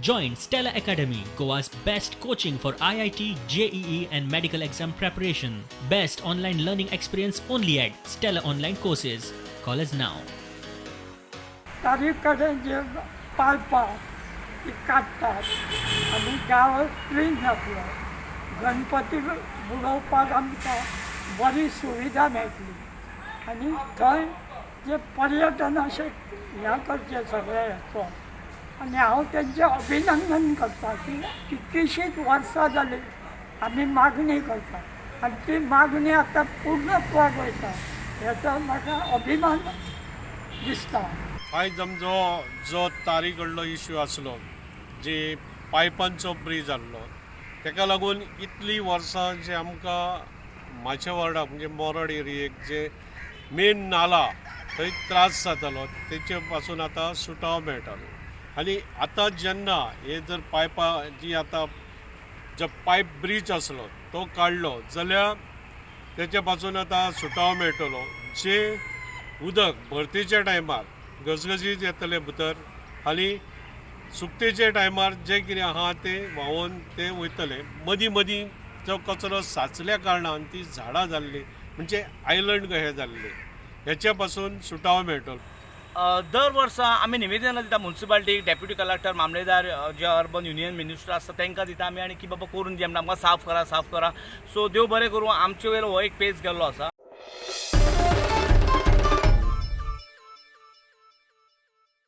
Join Stella Academy, Goa's best coaching for IIT, JEE, and medical exam preparation. Best online learning experience only at Stella Online Courses. Call us now. तारी कडेन जे पायपां ती काडटात आनी गांव clean जातलो. गणपती बुडोवपाक आमकां बरी सुविधा मेळटली आनी थंय जे पर्यटन अशें हें करचें सगळें हेचो. आनी हांव तेंचें अभिनंदन करता की कितलींशींच वर्सां जालीं आमी मागणी करता आनी ती मागणी आतां पूर्णत्वाक वयता, हेचो म्हाका अभिमान दिसता. आयज आमचो जो तारी कडलो इश्यू आसलो, जी पायपांचो ब्रीज आहलो, तेका लागून इतलीं वर्सां जे आमकां म्हाच्या वॉर्डाक, म्हणजे मोरड एरियेक जे मेन नाला थंय त्रास जातालो, तेचे पासून आतां सुटावो मेळटालो. आनी आतां जेन्ना हे जर पायपां जी आतां जो पायप ब्रीज आसलो तो काडलो जाल्यार तेचे पासून आतां सुटावो मेळटलो. जे उदक भरतेच्या टायमार गजगजीत येतलें भितर आनी सुकतेच्या टायमार जें कितें आहा तें व्हांवोन तें वयतलें. मदीं मदीं जो कचरो साचल्या कारणान ती झाडां जाल्लीं, म्हणजे आयलंड कशें जाल्लें, हेच्या पासून सुटावो मेळटलो. दर वर्सा आमी निवेदनां दिता मुन्सिपाल्टीक, डेप्युटी कलेक्टर, मामलेदार, जे अर्बन युनियन मिनिस्टर आसता तांकां दिता आमी आनी की बाबा करून दी, आमकां साफ करा, साफ करा. सो देव बरें करूं, आमचे वयर हो एक पेज गेल्लो आसा.